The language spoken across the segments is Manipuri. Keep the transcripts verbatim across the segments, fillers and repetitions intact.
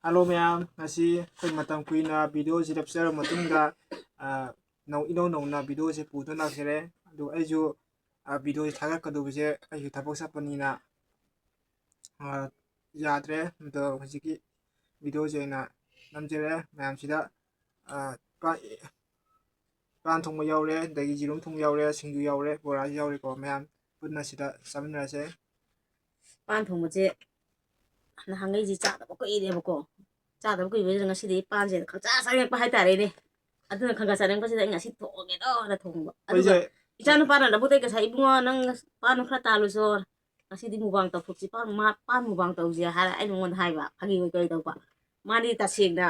ꯍꯜꯂꯣ ꯃꯌꯥꯝ, ꯉꯁꯤ ꯑꯩꯈꯣꯏ ꯃꯇꯝ ꯀꯨꯏꯅ ꯚꯤꯗꯤꯑꯣꯁꯤ ꯂꯦꯞꯆꯔꯕ ꯃꯇꯨꯡꯗ, ꯑ, ꯅꯧ-, ꯏꯅꯧ ꯅꯧꯅ ꯚꯤꯗꯤꯑꯣꯁꯤ ꯄꯨꯗꯨꯅ ꯂꯥꯛꯆꯔꯦ꯫ ꯑꯗꯨ ꯑꯩꯁꯨ, ꯑ, ꯚꯤꯗꯤꯑꯣꯁꯤ ꯊꯥꯒꯠꯀꯗꯧꯕꯁꯦ ꯑꯩꯁꯨ ꯊꯕꯛ ꯆꯠꯄꯅꯤꯅ, ꯑ, ꯌꯥꯗ꯭ꯔꯦ꯫ ꯑꯗꯣ ꯍꯧꯖꯤꯛꯀꯤ ꯚꯤꯗꯤꯑꯣꯁꯤ ꯑꯣꯏꯅ ꯅꯝꯖꯔꯦ ꯃꯌꯥꯝꯁꯤꯗ꯫ ꯑ, ꯄꯥ-, ꯄꯥꯟ ꯊꯣꯡꯕ ꯌꯥꯎꯔꯦ, ꯑꯗꯒꯤ ꯌꯦꯔꯨꯝ ꯊꯣꯡꯕ ꯌꯥꯎꯔꯦ, ꯁꯤꯡꯖꯨ ꯌꯥꯎꯔꯦ, ꯕꯣꯔꯥꯁꯨ ꯌꯥꯎꯔꯦꯀꯣ꯫ ꯃꯌꯥꯝ ꯄꯨꯟꯅ ꯁꯤꯗ ꯆꯥꯃꯤꯟꯅꯔꯁꯦ꯫ ꯄꯥꯟ ꯊꯣꯡꯕꯁꯦ ꯅꯍꯥꯟꯈꯩꯁꯦ ꯆꯥꯗꯕ ꯀꯨꯏꯔꯦꯕꯀꯣ꯫ ꯆꯥꯗꯕ ꯀꯨꯏꯕꯁꯤꯗ ꯉꯁꯤꯗꯤ ꯄꯥꯟꯁꯦ ꯈꯪꯆꯥ ꯆꯥꯅꯤꯡꯉꯛꯄ ꯍꯥꯏꯇꯥꯔꯦꯅꯦ꯫ ꯑꯗꯨꯅ ꯈꯪꯆꯥ ꯆꯥꯅꯤꯡꯉꯛꯄꯁꯤꯗ ꯑꯩ ꯉꯁꯤ ꯊꯣꯡꯉꯦꯗꯣꯅ ꯊꯣꯡꯕ꯫ ꯑꯗꯨꯒ ꯑꯩꯁꯦ ꯏꯆꯥ ꯅꯨꯄꯥꯅ ꯂꯧꯕꯨꯛꯇꯩ ꯉꯁꯥꯏ, "ꯏꯕꯨꯡꯉꯣ, ꯅꯪ ꯄꯥꯟ ꯈꯔ ꯇꯥꯜꯂꯨꯆꯣ꯫ ꯉꯁꯤꯗꯤ ꯃꯨꯛꯕꯥꯡ ꯇꯧꯊꯣꯛꯁꯤ, ꯄꯥꯟ, ꯃꯥ-, ꯄꯥꯟ ꯃꯨꯛꯕꯥꯡ ꯇꯧꯁꯦ" ꯍꯥꯏꯔ ꯑꯩꯅ ꯃꯉꯣꯟꯗ ꯍꯥꯏꯕ, ꯐꯥꯒꯤ ꯑꯣꯏ ꯀꯔꯤ ꯇꯧꯕ꯫ ꯃꯥꯗꯤ ꯇꯁꯦꯡꯅ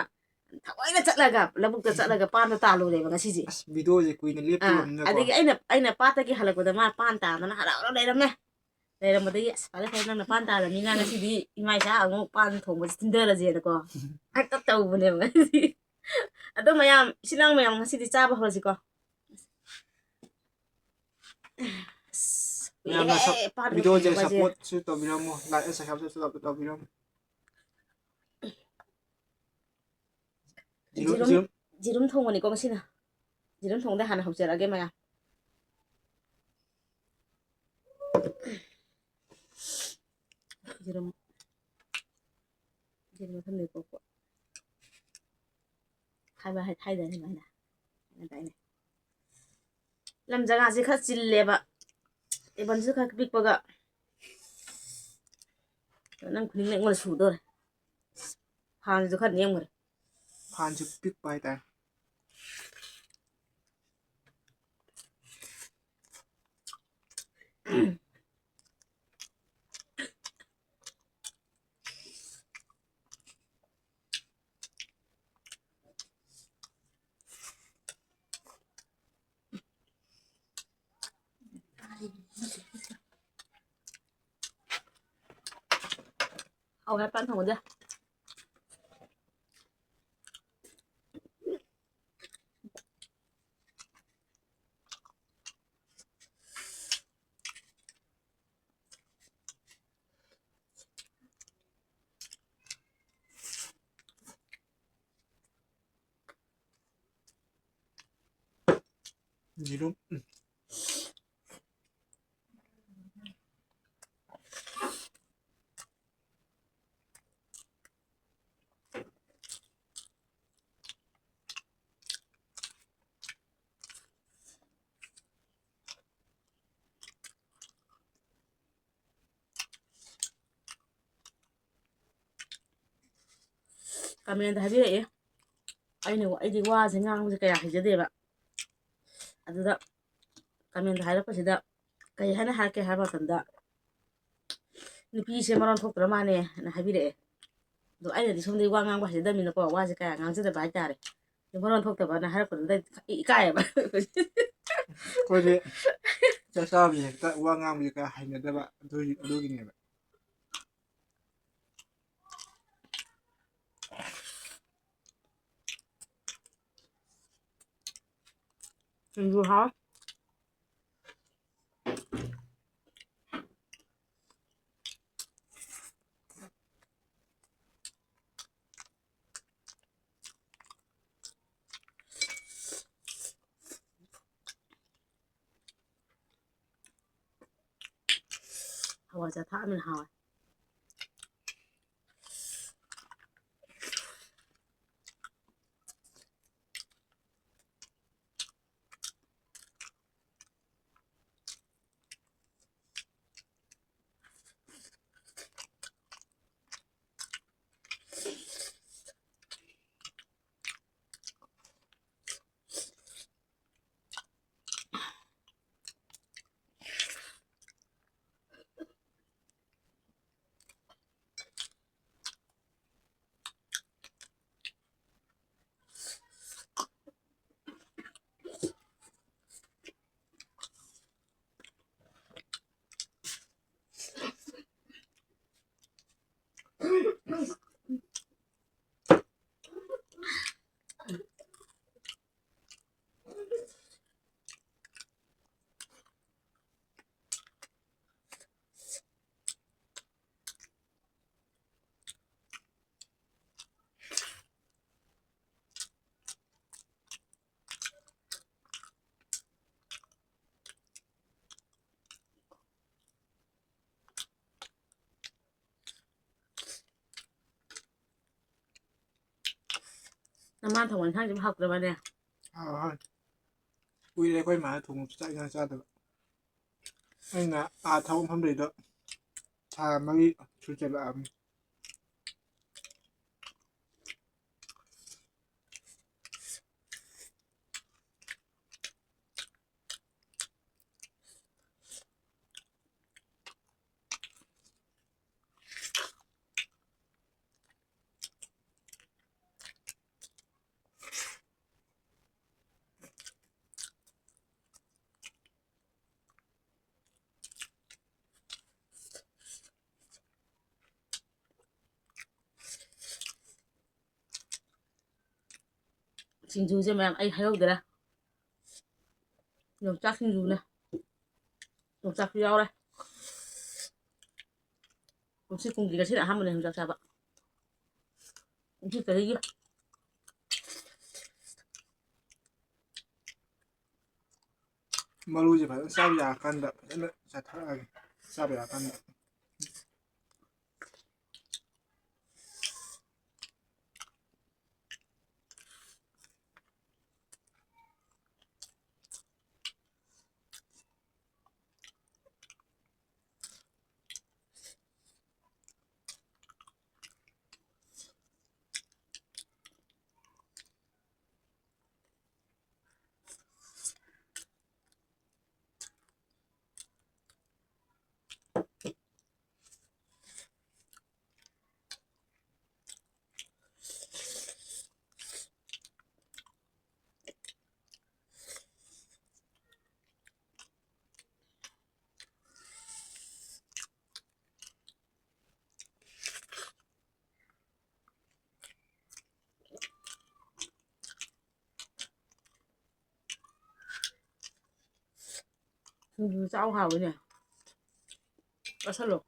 ꯊꯑꯣꯏꯅ ꯆꯠꯂꯒ, ꯂꯧꯕꯨꯛꯇ ꯆꯠꯂꯒ ꯄꯥꯟꯗꯣ ꯇꯥꯜꯂꯨꯔꯦꯕ ꯉꯁꯤꯁꯦ꯫ ꯑꯁ, ꯚꯤꯗꯤꯑꯣꯁꯦ ꯀꯨꯏꯅ ꯑꯥ, ꯂꯦꯞꯇꯣꯔꯕꯅꯤꯅꯀꯣ꯫ ꯑꯗꯒꯤ ꯑꯩꯅ, ꯑꯩꯅ ꯄꯥꯠꯇꯒꯤ ꯍꯜꯂꯛꯄꯗ ꯃꯥ ꯄꯥꯟ ꯇꯥꯗꯅ ꯍꯔꯥꯎꯔ ꯂꯩꯔꯝꯃꯦ꯫ ꯂꯩꯔꯝꯕꯗꯒꯤ, "ꯑꯁ, ꯐꯔꯦ, ꯐꯔꯦ, ꯅꯪꯅ ꯄꯥꯟ ꯇꯥꯔꯕꯅꯤꯅ ꯉꯁꯤꯗꯤ ꯏꯃꯥ ꯏꯆꯥ ꯑꯃꯨꯛ ꯄꯥꯟ ꯊꯣꯡꯕꯁꯦ ꯊꯤꯟꯊꯔꯁꯦꯅꯀꯣ" ꯍꯦꯛꯇ ꯇꯧꯕꯅꯦꯕ ꯉꯁꯤꯗꯤ꯫ ꯑꯗꯣ ꯃꯌꯥꯝ, ꯏꯆꯤꯜ ꯏꯅꯥꯎ ꯃꯌꯥꯝ, ꯉꯁꯤꯗꯤ ꯆꯥꯕ ꯍꯧꯔꯁꯤꯀꯣ꯫ ꯑꯁ, ꯃꯌꯥꯝꯅ ꯀꯨꯏꯔꯦ, ꯁꯞ-, ꯄꯥꯟꯒ ꯚꯤꯗꯤꯑꯣꯁꯦ ꯐꯪꯗꯕꯁꯦ꯫ Support ꯁꯨ ꯇꯧꯕꯤꯔꯝꯃꯣ, like and subscribe ꯁꯨ ꯇꯧꯕꯤꯔꯝꯃꯣ꯫ ꯌꯦꯔꯨꯝ, ꯌꯦꯔꯨꯝ, ꯌꯦꯔꯨꯝ꯫ ꯌꯦꯔꯨꯝ ꯊꯣꯡꯕꯅꯤꯀꯣ ꯉꯁꯤꯅ꯫ ꯌꯦꯔꯨꯝ ꯊꯣꯡꯕꯗ ꯍꯥꯟꯅ ꯍꯧꯖꯔꯛꯑꯒꯦ ꯃꯌꯥꯝ꯫ ꯌꯦꯔꯨꯝ, ꯌꯦꯔꯨꯝ ꯃꯐꯝ ꯂꯩꯀꯣ꯫ ꯍꯥꯏꯕ ꯍꯥꯏ-, ꯍꯥꯏꯗꯥꯏꯅꯦ ꯑꯗꯨꯃꯥꯏꯅ? ꯍꯥꯏꯗꯥꯏꯅꯦ? ꯂꯝ ꯖꯒꯥꯁꯦ ꯈꯔ ꯆꯤꯜꯂꯦꯕ, ꯇꯦꯕꯜꯁꯨ ꯈꯔ ꯄꯤꯛꯄꯒ꯫ ꯅꯪ ꯈꯨꯅꯤꯡꯅ ꯑꯩꯉꯣꯟꯗ ꯁꯨꯗꯣꯔꯦ꯫ ꯐꯥꯟꯁꯤꯁꯨ ꯈꯔ ꯅꯦꯝꯈ꯭ꯔꯦ꯫ ꯐꯥꯟꯁꯨ ꯄꯤꯛꯄ ꯍꯥꯏꯇꯥꯔꯦ꯫ ꯍꯥꯎꯋꯦ ꯄꯥꯟ ꯊꯣꯡꯕꯁꯦ꯫ ꯌꯦꯔꯨꯝ꯫ ꯎꯝ꯫ Comment ꯍꯥꯏꯕꯤꯔꯛꯑꯦ꯫ ꯑꯩꯅ, ꯑꯩꯗꯤ ꯋꯥꯁꯦ ꯉꯥꯡꯕꯁꯦ ꯀꯌꯥ ꯍꯩꯖꯗꯦꯕ꯫ ꯑꯗꯨꯗ comment ꯍꯥꯏꯔꯛꯄꯁꯤꯗ ꯀꯩ ꯍꯥꯏꯅ ꯍꯥꯏꯔꯛꯀꯦ ꯍꯥꯏꯕ ꯃꯇꯝꯗ, "ꯅꯨꯄꯤꯁꯦ ꯃꯔꯣꯟ ꯊꯣꯛꯇ꯭ꯔ ꯃꯥꯅꯦ" ꯍꯥꯏꯅ ꯍꯥꯏꯕꯤꯔꯛꯑꯦ꯫ ꯑꯗꯣ ꯑꯩꯅꯗꯤ ꯁꯣꯝꯗꯒꯤ ꯋꯥ ꯉꯥꯡꯕ ꯍꯩꯖꯗꯕꯅꯤꯅꯀꯣ, ꯋꯥꯁꯦ ꯀꯌꯥ ꯉꯥꯡꯖꯗꯕ ꯍꯥꯏꯇꯥꯔꯦ꯫ ꯑꯗꯣ ꯃꯔꯣꯟ ꯊꯣꯛꯇꯕꯅ ꯍꯥꯏꯔꯛꯄꯗꯨꯗ ꯑꯩ ꯏꯀꯥꯏꯌꯦꯕ꯫ ꯑꯩꯈꯣꯏꯁꯦ ꯆꯥꯛ ꯆꯥꯕꯁꯦ ꯍꯦꯛꯇ ꯋꯥ ꯉꯥꯡꯕꯁꯦ ꯀꯌꯥ ꯍꯩꯅꯗꯕ, ꯑꯗꯨꯒꯤ, ꯑꯗꯨꯒꯤꯅꯦꯕ꯫ ꯁꯤꯡꯖꯨ ꯍꯥꯎ꯫ ꯍꯋꯥꯏꯖꯥꯔ ꯊꯥꯛꯑꯃꯤꯅ ꯍꯥꯎꯋꯦ꯫ ꯅꯃꯥꯅ ꯊꯣꯡꯕ ꯏꯟꯁꯥꯡꯁꯤꯕꯨ ꯍꯥꯎꯇ꯭ꯔꯕꯅꯦ? ꯍꯥꯎ ꯍꯥꯎ꯫ ꯀꯨꯏꯔꯦ ꯑꯩꯈꯣꯏ ꯃꯥꯅ ꯊꯣꯡꯕ ꯆꯥꯛ ꯏꯟꯁꯥꯡ ꯆꯥꯗꯕ꯫ ꯑꯩꯅ ꯑꯥ ꯊꯕꯛ ꯃꯐꯝꯗꯩꯗꯣ ꯊꯥ ꯃꯔꯤ ꯁꯨꯖꯜꯂꯛꯑꯕꯅꯤ꯫ ꯁꯤꯡꯖꯨꯁꯦ ꯃꯌꯥꯝ ꯑꯩ ꯍꯥꯏꯍꯧꯗꯔꯦ꯫ ꯌꯣꯡꯆꯥꯛ ꯁꯤꯡꯖꯨꯅꯦ꯫ ꯌꯣꯡꯆꯥꯛꯁꯨ ꯌꯥꯎꯔꯦ꯫ ꯀꯨꯝꯁꯤ ꯀꯨꯝꯒꯤ ꯉꯁꯤꯅ ꯑꯍꯥꯟꯕꯅꯦ ꯌꯣꯡꯆꯥꯛ ꯆꯥꯕ꯫ ꯀꯨꯝꯁꯤ ꯆꯍꯤꯒꯤ꯫ ꯃꯔꯨꯁꯦ ꯐꯖꯅ ꯆꯥꯕ ꯌꯥꯔꯀꯥꯟꯗ ꯐꯖꯅ ꯆꯥꯊꯔꯛꯑꯒꯦ꯫ ꯆꯥꯕ ꯌꯥꯔꯀꯥꯟꯗ꯫ ꯁꯤꯡꯖꯨ ꯆꯥꯎ ꯍꯥꯎꯋꯤꯅꯦ꯫ ꯆꯥꯁꯜꯂꯣ꯫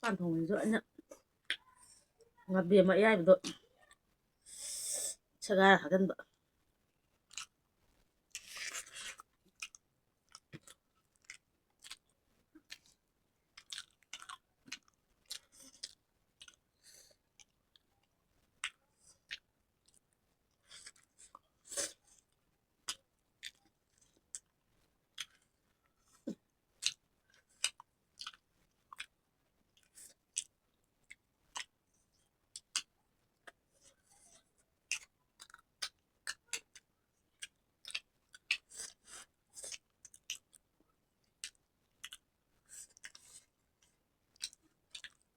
ꯄꯥꯟ ꯊꯣꯡꯕꯁꯤꯁꯨ ꯑꯩꯅ ꯉꯥꯕꯦꯝꯃ ꯑꯌꯥꯏꯕꯗꯣ ꯁꯦꯒꯥꯏꯔ ꯍꯥꯞꯆꯤꯟꯕ꯫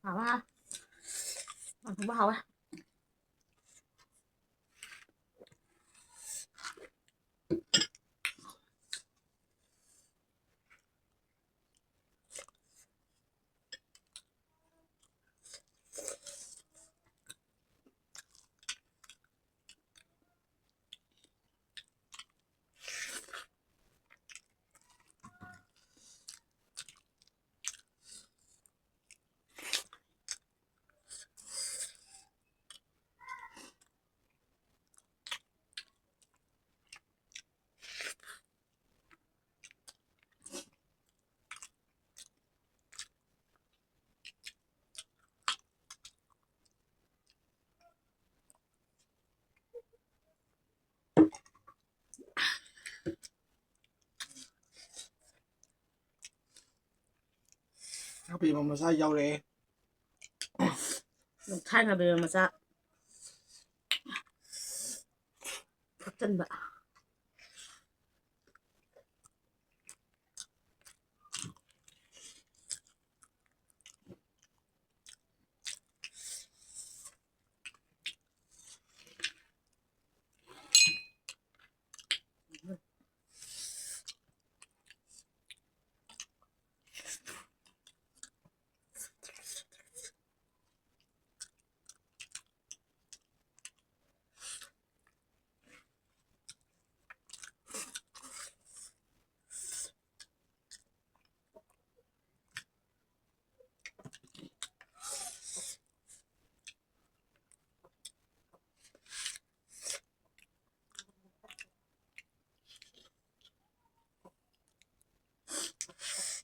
ꯍꯥꯎꯋꯦ꯫ ꯉꯥ ꯊꯣꯡꯕ ꯍꯥꯎꯋꯦ꯫ ꯅꯥꯄꯤ ꯃꯆꯥ ꯌꯥꯎꯔꯛꯑꯦ꯫ ꯊꯥꯏꯅ ꯕꯦꯕꯦ ꯃꯆꯥ ꯐꯨꯠꯆꯟꯕ꯫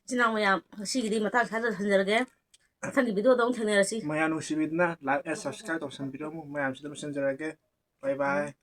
ꯏꯆꯤꯟ ꯏꯅꯥꯎ ꯃꯌꯥꯝ, ꯉꯁꯤꯒꯤꯗꯤ ꯃꯇꯥꯡ ꯁ꯭ꯋꯥꯏꯗ ꯂꯣꯏꯁꯤꯟꯖꯔꯒꯦ꯫ ꯃꯊꯪꯒꯤ ꯚꯤꯗꯤꯑꯣꯗ ꯑꯃꯨꯛ ꯊꯦꯡꯅꯔꯁꯤ꯫ ꯃꯌꯥꯝ ꯅꯨꯡꯁꯤꯕꯤꯗꯨꯅ like and subscribe ꯇꯧꯁꯟꯕꯤꯔꯝꯃꯨ꯫ ꯃꯌꯥꯝꯁꯤꯗ ꯂꯣꯏꯁꯤꯟꯖꯔꯒꯦ꯫ Bye bye.